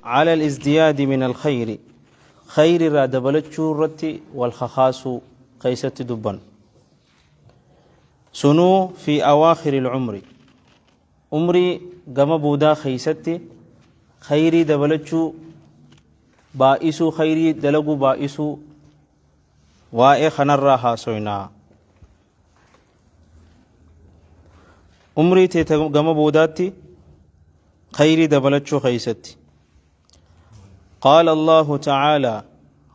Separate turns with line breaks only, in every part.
على الازدياد من الخير، خير irraa dabalachuu irratti wal kakaasuu keeysatti dubban. Sunuu في أواخر العمر، umrii gama boodaa keeysatti khayrii dabalachuu baay'isuu, khayrii dalaguu baay'isuu, waa'ee kanarraa haasoynaa. Umrii tee gama boodaatti khayrii dabalachuu keeysatti. قال الله تعالى،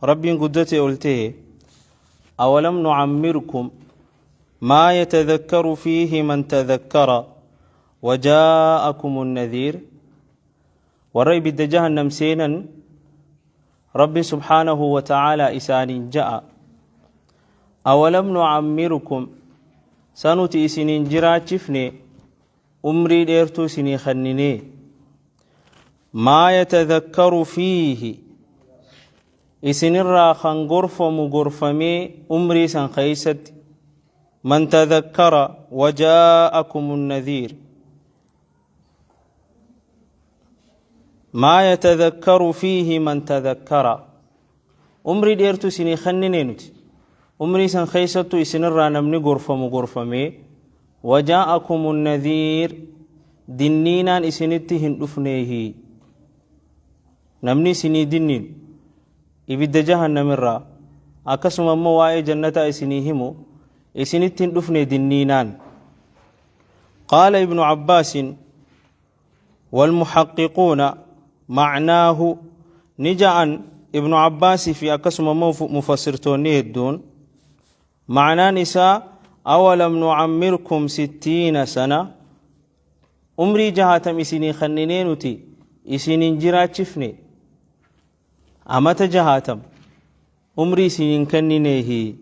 رب قدتي قلته: أولم نعمركم ما يتذكر فيه من تذكر وجاءكم النذير. Warra ibidda jahannam seenan رب سبحانه وتعالى إسان جاء: أولم نعمركم، sa nuti isinin jiraachifne, umrii dheertuu isinii kennine, ما يتذكر فيه، isinirraa kan gorfamu gorfamee umrii san keeysatti، من تذكر وجاءكم النذير. ما يتذكر فيه من تذكر، umrii dheertuu isinii kennine nuti, umrii san keeysattu isinirraa namni gorfamu gorfamee، وجاءكم النذير، dinniinaan isinitti hin dhufneehi? Namni isinii dinniin ibidda jahannamirraa, akkasuma immoo waa'ee jannataa isinii himu isinitti hin dhufne dinniinaan? قال ابن عباس والمحققون معناه، نجأن ابن عباس في akkasuma مفسرتوني هدون، معناه isaa: أولم نعمركم 60 سنة، umrii 60 isinii kenninee nuti isinin jiraachifne, amata 60 umrii isinin kennineehi?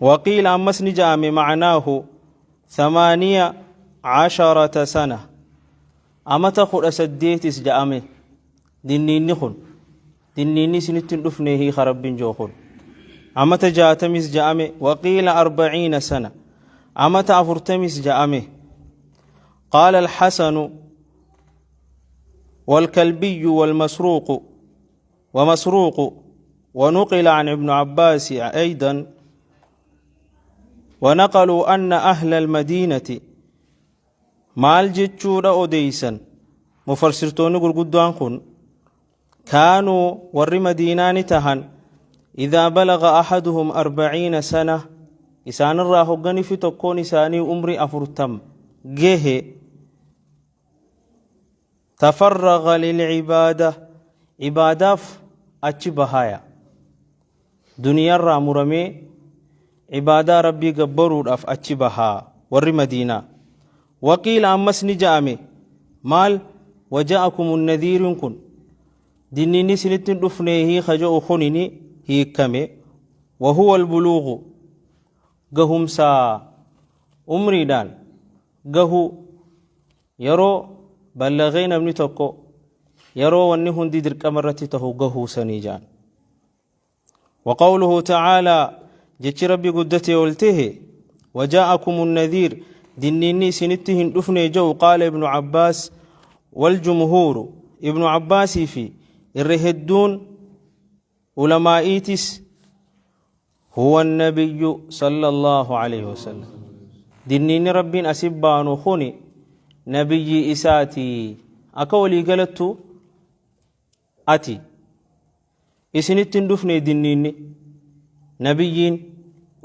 وقيل، ammas ni ja'ame، معناه 18 سنة، amata 18s ja'ame. Dinniinni kun, dinniinni isinitti hin dhufneehi ka Rabbiin joo kun, amata 60s ja'ame. وقيل 40 سنة، amata 40s ja'ame. قال الحسن والكلبي والمسروق ومسروق، ونقل عن ابن عباس أيضا، ونقلوا أن أهل المدينة، maal jechuudha odeysan mufassirtoonni gurguddaan kun، كانوا، warri madiinaani tahan، إذا بلغ أحدهم 40 سنة، isaanirraa hogganii fi tokkoon isaanii umrii 40 gehe، تفرغ للعبادة، cibaadaaf achi bahaya, duniyaarraa muramee cibaadaa Rabbii gabbaruudhaaf achi bahaa warri Madiinaa. وقيل، ammas ni ja'ame, maal وجاءكم النذير kun, dinniinni isinitti hin dhufneehii ka je'u kunini hiikkame: وهو البلوغ، gahumsaa umriidhaan gahu, yeroo ballagee namni tokko, yeroo wanni hundi dirqama irratti tahu gahuu sanii ja'an. وقوله تعالى، jechi Rabbi guddate oltehe، وجاءكم النذير، dinniinni isinitti hin dhufne je'u، قال ابن عباس والجمهور، ibnu Abbaasii fi irra hedduun ulamaa'iitis، هو النبي صلى الله عليه وسلم، dinniinni Rabbiin asib baanu kuni nabiyyi isaati. Akka walii galattu ati isinitti hin dhufne dinniinni, nabiyyiin,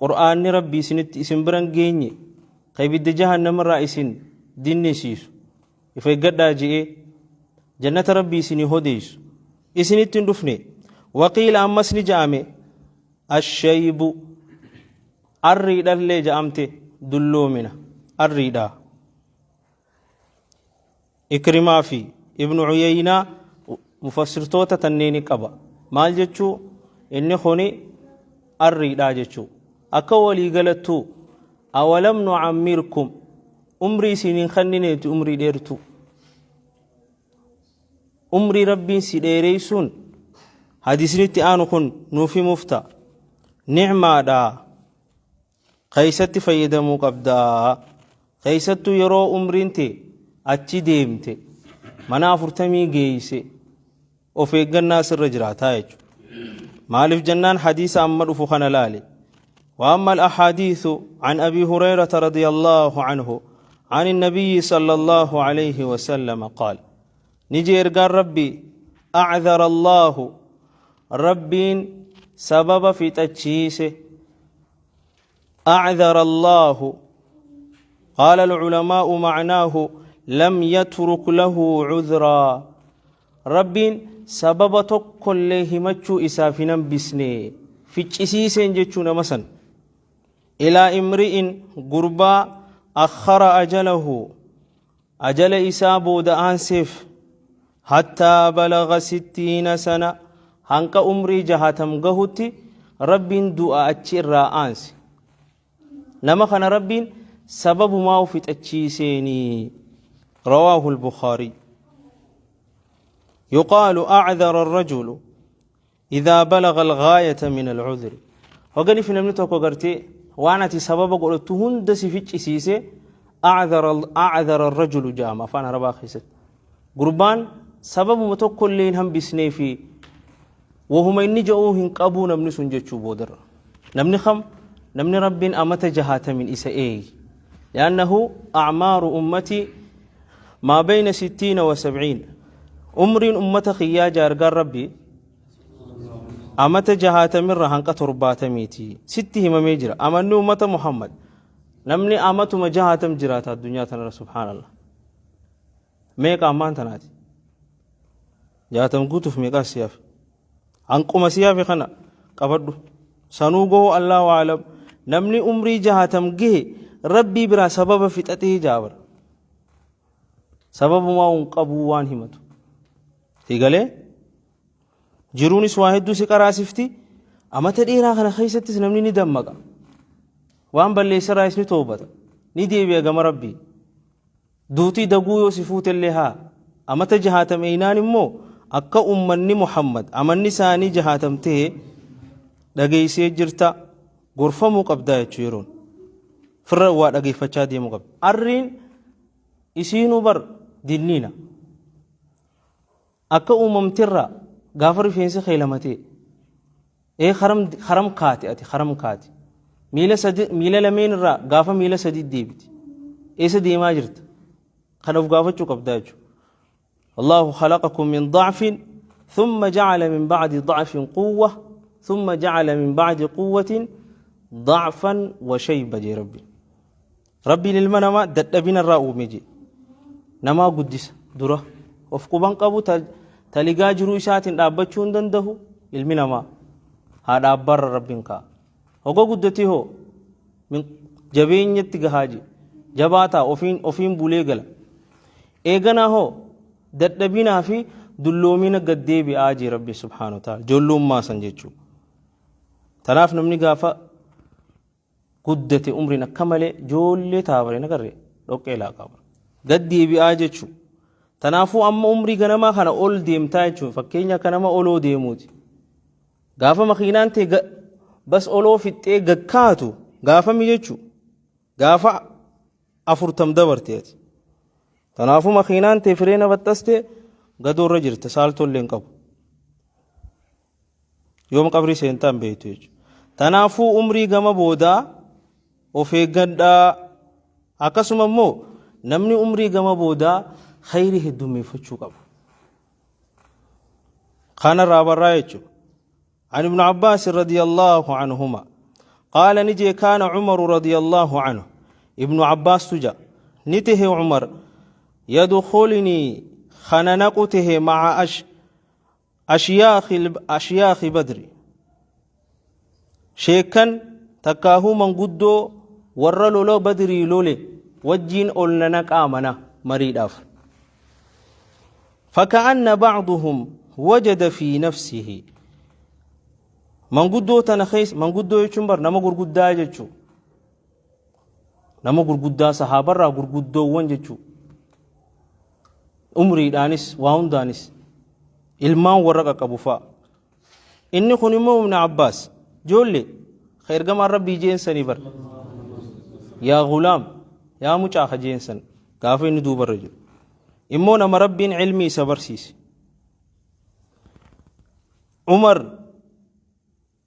Qur'aanni Rabbii isinitti isin biran geenye, ka ibidda jahannamarraa isin dinnisiisu, if eeggadhaa je'ee jannata Rabbii isinii hodeysu isinitti hin dhufne? وقيل، ammas ni ja'ame: الشيب، arriidhallee ja'amte, dulloomina arriidha. Ikrimaa fi Ibnu Cuyeynaa mufassirtoota tanneeni qaba. Maal jechuu inni kuni? Arriidha jechuu. Akka walii galattuu أولم نعمركم، umrii isiniin kennineeti, umrii dheertu, umrii Rabbiin si dheereysuun hadisnitti aanu kun nuuf himuuf ta'a. Nicmaadha, keeysatti fayyadamuu qabdaa, keeysattuu yeroo umriin tee Achi deemte mana 40 geeyse of eeggannaa sirra jiraataa jechuudha. Maaliif jennaan hadiisa amma dhufu kana laali. وأما الأحاديث عن أبي هريرة رضي الله عنه عن النبي صلى الله عليه وسلم قال نجي إرقال ربي أعذر الله ربين سبب في تجهيسه أعذر الله. قال العلماء معناه لم يترك له عذرا. ربين سبب تقل له مچو إسافنا بسني في تجسيسين جتشون مثلا إلى امرئ قربا أخر أجله أجل إسابو دآنسف حتى بلغ 60 سنة هنك أمري جهاتم قهوتي ربين دعاء أتشير آنس نما خان ربين سبب ما في تأتشيسيني. رواه البخاري. يقال أعذر الرجل إذا بلغ الغاية من العذر. وقال في نمنته قرتي وانا سبب قلت هندس في تشيسي أعذر الرجل جامع فانا ربا خيست قربان سبب متوكل لين هم بسني في وهم إني جاءوهن قابو نمني سنجتشو بودر نمني خم نمني رب أمت جهات من إسائي لأنه أعمار أمتي ما بين 60 و70 عمر أمة خيا جارجار ربي أمت جهات من رهن قطربات ميتي ستة ما ميجرا أمني أمة محمد نمني أمة مجهات مجرات الدنيا تنرى سبحان الله ميك أمان تناتي جهاتم قطف ميكا سياف أنقم سياف خنا قبضو سنوغو الله أعلم نمني عمري جهاتم جه ربي برا سبب فتته جابر سبب ما انقبوا وان همتو تيغالي jiruunis waa hedduu si qaraasifti amata dheeraa kana keessattis namni ni dammaqa waan balleessarraas ni toobata ni deebi'a gama rabbii duutii daguu yoo si fuutellee haa amata jahaatam eynaan immoo akka ummanni Muhammad amanni isaanii jahaatam ta'e dhageessee jirta gorfamuu qabdaa jechuu yeroon firra waa dhageeffachaa deemuu qabda arriin isiinuu bar dinniina akka uumamtirraa gaafa rifeensi keelamatee ee haram kaate ati haram kaate miila lameen irraa gaafa miila sadi deebiti eessa deemaa jirta kana of gaafachuu qabdaa jechuudha. الله خلقكم من ضعف ثم جعل من بعد ضعف قوة ثم جعل من بعد قوة ضعفا وشيبة. جي ربي ربي للمنما ددبنا الرأو مجي نما قدس درة وفقبان قبو تلقى جروشات دابتشون دنده المنما هذا بر ربك هو قدتي هو من جبين يتجهاجي جباتا أوفين بوليغلا إيغنا هو ددبنا في دلومين قدي بآجي ربي سبحانه وتعالى جلوم ما سنجيتشو تناف نمني غافا قدتي عمرنا كمله جولي تابري نقري دوكي لا قبر قدي بآجيتشو تنافو أما عمري غنما خنا أول ديمتا jechuun fakkeenya akka nama oloo deemuuti gaafa makiinaan ta'e bas oloo fixxee gakkaatu gaafa mi jechuu gaafa 40 dabarteeti tanaafuu makiinaan ta'e fireena baxxaste gadoorra jirta saaltollee hin qabu yoom qabrii seentaan beektu jechuudha tanaafuu umrii gama boodaa of eeggadhaa akkasuma immoo namni umrii gama boodaa خيره الدمي فتشوكب كان الرابع رايتشو. عن ابن عباس رضي الله عنهما قال نجي كان عمر رضي الله عنه ابن عباس تجا نته عمر يدخلني خننقته مع أشياخ بدر شيكا تكاهو من قدو ورلو بدري لولي وجين أولنك آمنا مريد أفر. فكأن بعضهم وجد في نفسه من قدو تنخيس من قدو يشمبر نما غرغدا جچو نما غرغدا صحابه را غرغدو ون جچو عمري دانس واون دانس ilmaan warra qaqqabu fa'a inni kun immoo ibn Abbaas joollee ka ergamaan rabbii jeensanii bar yaa gulaam yaa mucaa ka jeensan gaafa inni duubarra jiru. Immoo nama Rabbiin cilmii isa barsiise. Umar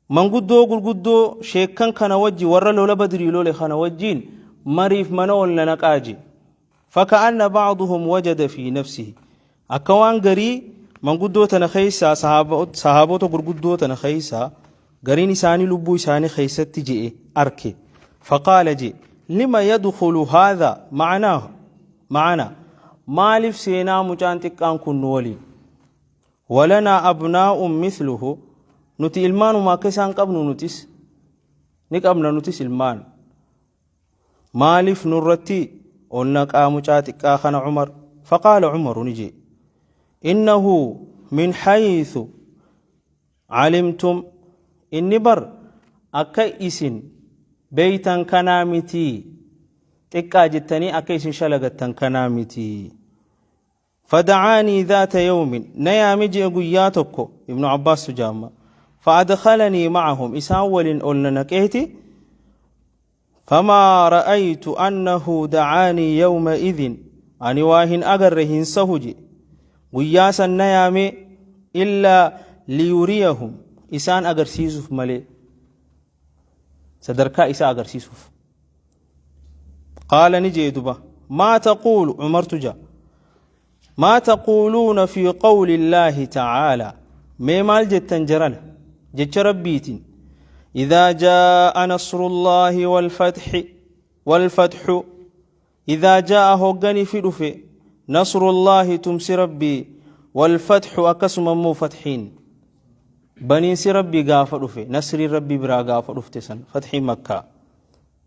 manguddoo gurguddoo sheekkan kana wajji warra lola Badrii lole kana wajjiin mariif mana ol na naqaa je. Faka'anna ba'duhum wajada fi nafsihi. Akka waan garii manguddoo tana keessaa sahaabota gurguddoo tana keessaa gariin isaanii lubbuu isaanii keessatti je'e arke. Faqaala je lima yadkhulu haadha ma'anaahu ma'ana maaliif seenaa mucaan xiqqaan kun nu waliin walanaa abnaa'un mithluhu nuti ilmaanuma akka isaan qabnu nutis ni qabna nutis ilmaan maaliif nurratti ol naqaa mucaa xiqqaa kana Umar faqaala Umaru ni jee innahu min haythu calimtum inni bar akka isin beeytan kanaa mitii xiqqaa jettanii akka isin shalagattan kanaa mitii فدعاني ذات يوم نيامي جئ قيا tokko ابن عباس جامع فأدخلني معهم إساول أولنا نكيتي فما رأيت أنه دعاني يومئذ أني واهن أقرهن سهجي قياسا نيامي إلا ليريهم إسان أقرسيسف ملي sadarkaa isaa agarsiisuuf. Qaala ni jee duba maa taquulu Umartu ja maa taquuluuna fi qawli illaahi ta'aalaa mee maal jettan jarana jecha rabbiitiin إذا جاء نصر الله والفتح والفتح إذا جاء هوغني في دفه نصر الله تمس ربي والفتح أكسم مو فتحين baniinsi Rabbii gaafa dhufe, nasriin Rabbii biraa gaafa dhufte san, fatxii Makkaa.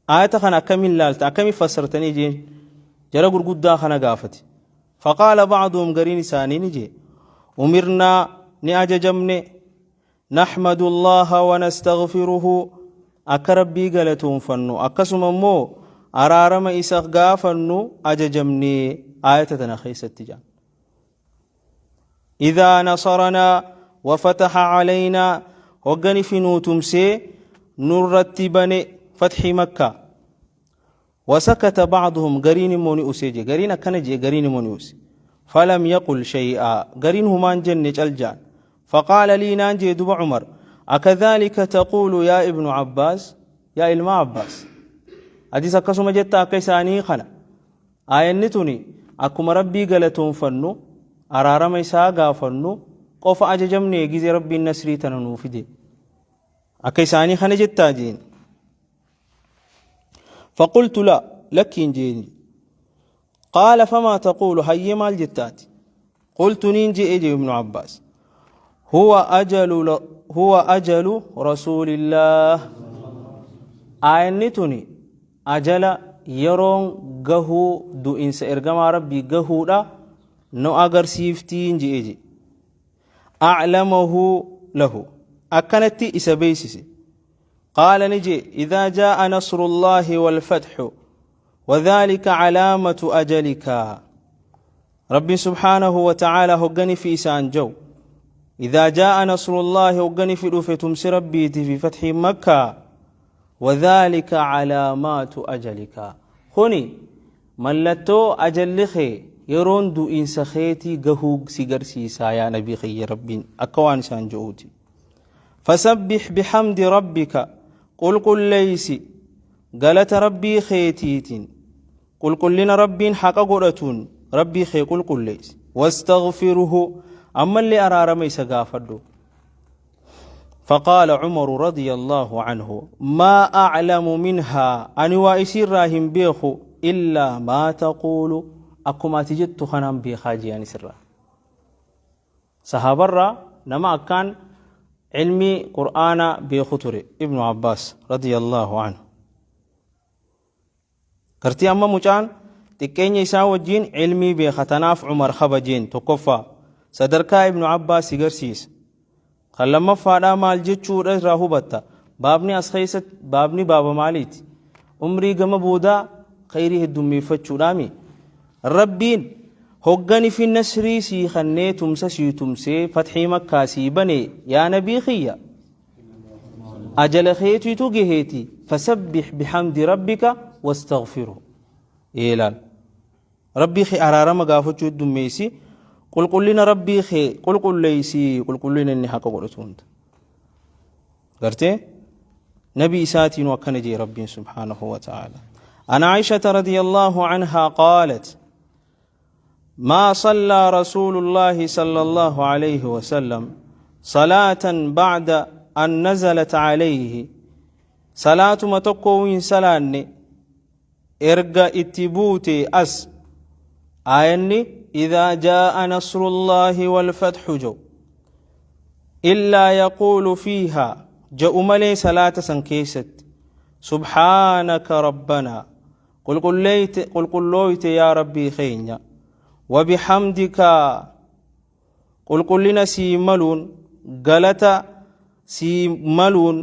Aayata kana akkamiin laalta, akkamiin fassartanii jeen jara gurguddaa kana gaafate. Faqaala ba'duhum gariin isaanii ni jee, umirnaa ni ajajamne, naxmadu Allaha wa nastaghfiruhu akka Rabbii galatoonfannu, akkasuma immoo araarama isa gaafannu ajajamne aayata tana keessatti jaan. Idhaa nasaranaa wafataha calaynaa hoggani fi nuu tumsee nurratti bane fatxii Makkaa. Wasakata ba'duhum gariin immoo ni usee jee gariin akkana jee gariin immoo ni use. Falam yaqul shay'aa gariin humaan jenne cal jaan. Faqaala lii naan jee duba Umar akadhaalika taquulu yaa ibnu Abbaas yaa ilma Abbaas atis akkasuma jetta akka isaanii kana. Aayanni tuni akkuma Rabbii galatoonfannu, araarama isaa gaafannu qofa ajajamne gizee Rabbiin nasrii tana nuu fide. Akka isaanii kana jettaa jeen. Faqultu la lakkiin jeen. Qaala famaa taquulu hayyee maal jettaati? Qultu niin je'e jee Ibnu Abbaas. Huwa ajalu rasuulillaah. Aayanni tuni ajala yeroon gahuu du'insa ergamaa Rabbii gahuudha nu agarsiiftiin je'e je'e. A'lamahu lahu akkanatti isa beeysise. Qaala ni je'e idhaa jaa'a nasrullaahi wal fathu wadhaalika calaamatu ajalika. Rabbiin subhaanahu wa ta'aalaa hoggani fi isaan ja'u idhaa jaa'a nasrullaahi hoggani fi dhufe tumsi Rabbiiti fi fathiin Makkaa wadhaalika calaamaatu ajalika kuni mallattoo ajalli kee yeroon du'iinsa keetii gahuu si garsiisaa yaa nabii kiyya Rabbiin akka waan isaan ja'uuti. Fasabbih bihamdi rabbika qulqulleeysi galata Rabbii keetiitiin Qulqullina Rabbiin haqa godhatuun Rabbii kee qulqulleessi. Wastaghfirhu ammallee araarama isa gaafadhu. فقال عمر رضي الله عنه ما أعلم منها أني وإسير راهن بيخو إلا ما تقول أكما تجدت خنام بيخا جياني سرا صحابة نما أكان علمي قرآن بيخو تري ابن عباس رضي الله عنه Gartee amma mucaan xiqqeenya isaa wajjiin ilmii beeka tanaaf Umar kabajeen tokkoffaa sadarkaa Ibnu Abbaas si garsiisa. Kan lammaffaadhaa maal jechuudha irraa hubatta baabni as keessatti baabni baaba maaliiti? Umrii gama boodaa khayrii heddummeeffachuudhaami. Rabbiin hoggani fi nasrii sii kannee tumsa sii tumsee fatxii Makkaa sii bane yaa nabii kiyya Ajala keetiitu gaheeti fasabbih bihamdi rabbika wastaghfirhu. Ee laal. Rabbii kee araarama gaafachuu heddummeessi. Qulqullina Rabbii kee qulqulleessi qulqullina inni haqa godhatu hunda. Gartee nabi isaatiinuu akkana jee Rabbiin subhaanahu wa ta'ala. An Aishata radiyallahu anhaa qaalat ما صلى رسول الله صلى الله عليه وسلم صلاة بعد أن نزلت عليه صلاة ما تقوين سلاني إرجع اتبوتي أس آيني إذا جاء نصر الله والفتح جو إلا يقول فيها جاء ملي صلاة سنكيست سبحانك ربنا قلقلويت يا ربي خينيا وبحمدك قلقلنا سيملون غلطة سيملون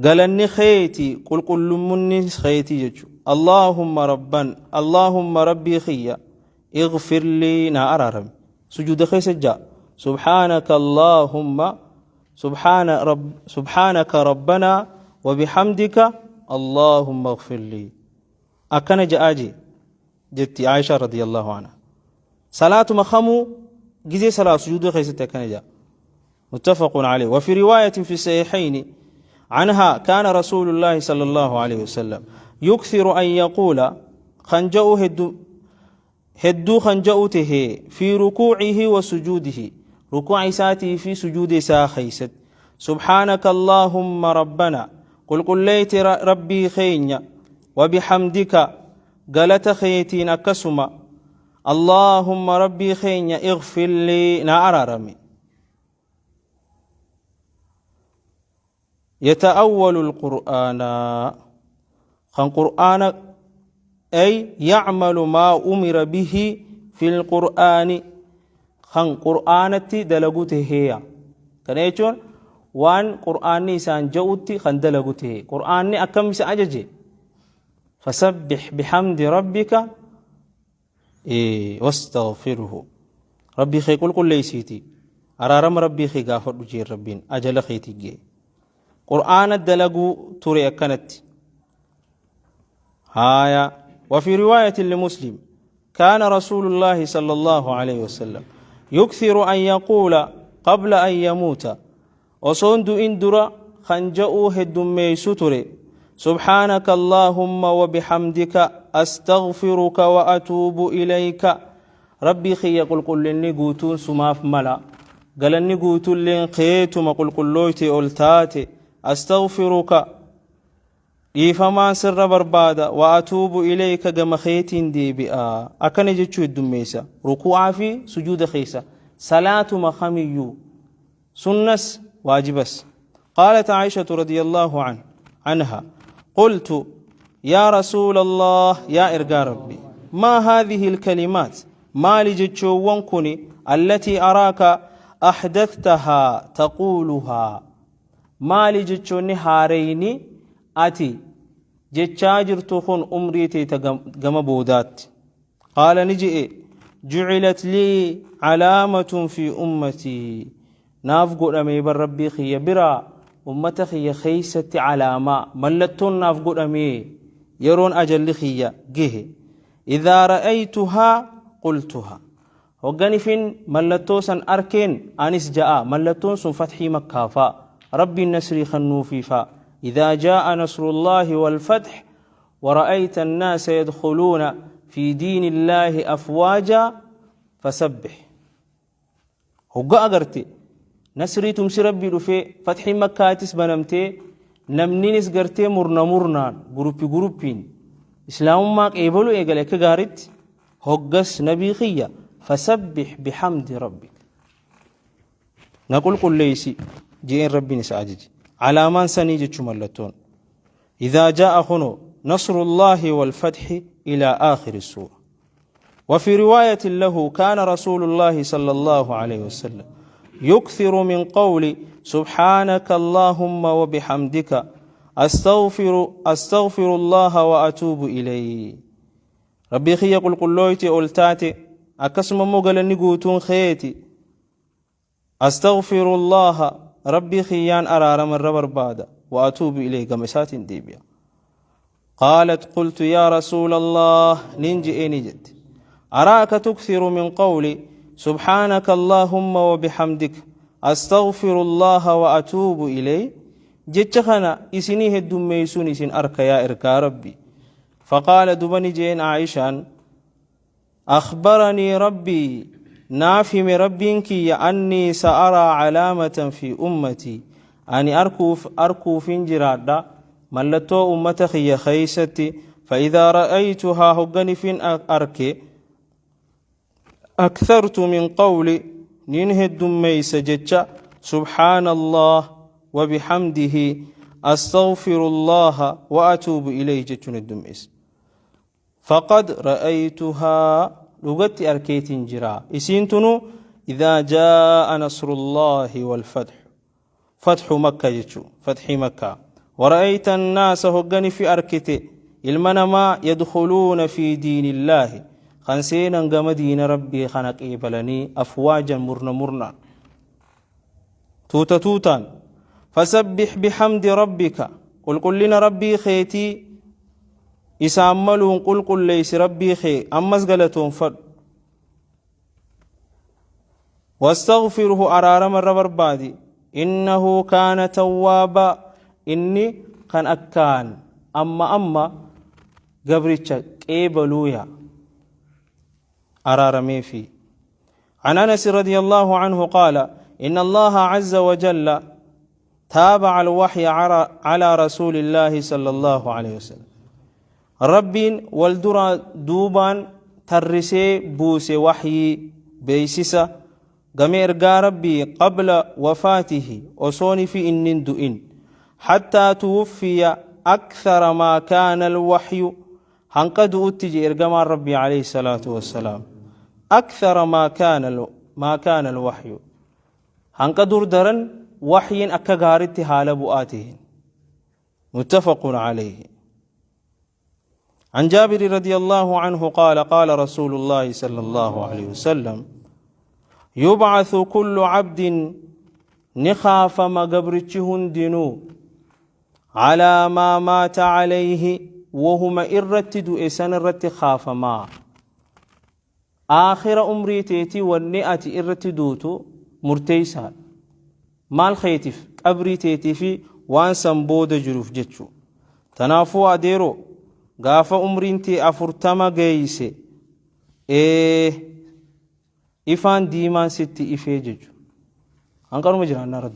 غلني خيتي قلقلمني خيتي جچو اللهم ربنا اللهم ربي خيا اغفر لي نارارم سجود خيس جاء سبحانك اللهم سبحان رب سبحانك ربنا وبحمدك اللهم اغفر لي أكن جاء جتي عائشة رضي الله عنها صلاة مخمو جزي صلاة سجود خيست أكن جاء متفق عليه. وفي رواية في الصحيحين عنها كان رسول الله صلى الله عليه وسلم يكثر أن يقول خنجأ هدو خنجأته في ركوعه وسجوده ركوع ساته في سجود ساخيست سبحانك اللهم ربنا قل قليت ربي خينيا وبحمدك قلت خيتين أكسما اللهم ربي خينيا اغفر لي نعررمي. يتأول القرآن خن قرآن أي يعمل ما أمر به في القرآن خن قرآنتي دلقوته هي كان وان قرآني سان جوتي خن دلقوته قرآني أكم سأججي فسبح بحمد ربك إيه واستغفره ربي خي قل قل ليسيتي أرارم ربي خي غافر جير ربين أجل خيتي جي قرآن الدلقو تري أكنت هايا. وفي رواية لمسلم كان رسول الله صلى الله عليه وسلم يكثر أن يقول قبل أن يموت وصند إندر خنجأو هدمي ستري سبحانك اللهم وبحمدك أستغفرك وأتوب إليك ربي خي قل قل لني قوتون سماف ملا قال لني قوتون لين خيتم قل قل لويتي أولتاتي أستغفرك إيفما سر بربادا وأتوب إليك جم خيتين دي بئا أكن جتشو الدميسة ركوع في سجود خيسة صلاة مخميو سنس واجبس. قالت عائشة رضي الله عنها قلت يا رسول الله يا إرقى ربي ما هذه الكلمات ما لجتشو وانكني التي أراك أحدثتها تقولها ما لجتشو نهاريني أتي جتشاجر تخون أمريتي تقم بودات. قال نجئ جعلت لي علامة في أمتي نافقو أمي بربي خي برا أمتي خي خيسة علامة ملتون نافقو أمي يرون أجل خي جه إذا رأيتها قلتها وقاني فين ملتوسا أركين أنس جاء ملتون سن فتحي مكافا ربي النسر خنوفي فا إذا جاء نصر الله والفتح ورأيت الناس يدخلون في دين الله أفواجا فسبح. هو أغرتي نصري تمسي ربي رفي فتح مكة تسبنمتي نمنينس غرتي مرنا مرنا غروبي غروبين إسلام ما قبلوا إيجالك غارت هقس نبي خيا فسبح بحمد ربك نقول قل ليسي جئين ربي نساجج على من سنيجي ملتون إذا جاء خنو نصر الله والفتح إلى آخر السورة. وفي رواية له كان رسول الله صلى الله عليه وسلم يكثر من قول سبحانك اللهم وبحمدك أستغفر الله وأتوب إليه. ربي خي يقول قلويتي أولتاتي أكسم مغل نقوتون خيتي أستغفر الله ربي خيان أرار من ربر بادا وأتوب إليه قمسات ديبيا. قالت قلت يا رسول الله ننجئني جد أراك تكثر من قولي سبحانك اللهم وبحمدك أستغفر الله وأتوب إليه جتشخنا إسنيه الدميسون إسن أرك يا إركا ربي فقال دبني جين عائشان أخبرني ربي نافهم ربك أني سأرى علامة في أمتي أني أركو فنجرادا ملتو أمة خي خيستي فإذا رأيتها هقني فين أركي أكثرت من قولي ننهي الدميس جتشا سبحان الله وبحمده أستغفر الله وأتوب إليه جتشون الدميس فقد رأيتها لغت أركيت جرا إسينتنو إذا جاء نصر الله والفتح فتح مكة جتشو فتح مكة ورأيت الناس هقني في أركتي المنما يدخلون في دين الله خنسينا قم دين ربي خنق إبلني أفواجا مرنا مرنا توتا توتا فسبح بحمد ربك قل قل لنا ربي خيتي إساملون قل قل ليس ربي خي أمس قلتون فد واستغفره أرارم الربر بادي إنه كان توابا إني كان أكان أما قبرتش قيبلويا أرارمي في عن أنس رضي الله عنه قال إن الله عز وجل تابع الوحي على رسول الله صلى الله عليه وسلم ربين والدرا دوبان ترسي بوسي وحي بيسسة قمير ربي قبل وفاته وصوني في إنن دئن حتى توفي أكثر ما كان الوحي هنقد أتجي إرقام ربي عليه الصلاة والسلام أكثر ما كان الوحي هنقدر درن وحي أكغارت حال بؤاته متفق عليه. عن جابر رضي الله عنه قال قال رسول الله صلى الله عليه وسلم يبعث كل عبد نخاف ما قبرتشهن دينو على ما مات عليه وهما إرتدوا إسان الرت خاف ما آخر أمري تيتي والنئة إرتدوتو مرتيسان مال خيتف قبري تيتي في وان سنبود جروف جتشو تنافو أديرو غاف أمرينتي أفرتما جيسي إيه إفان ديمان ستي إفي جتشو أنكروا مجرى النار.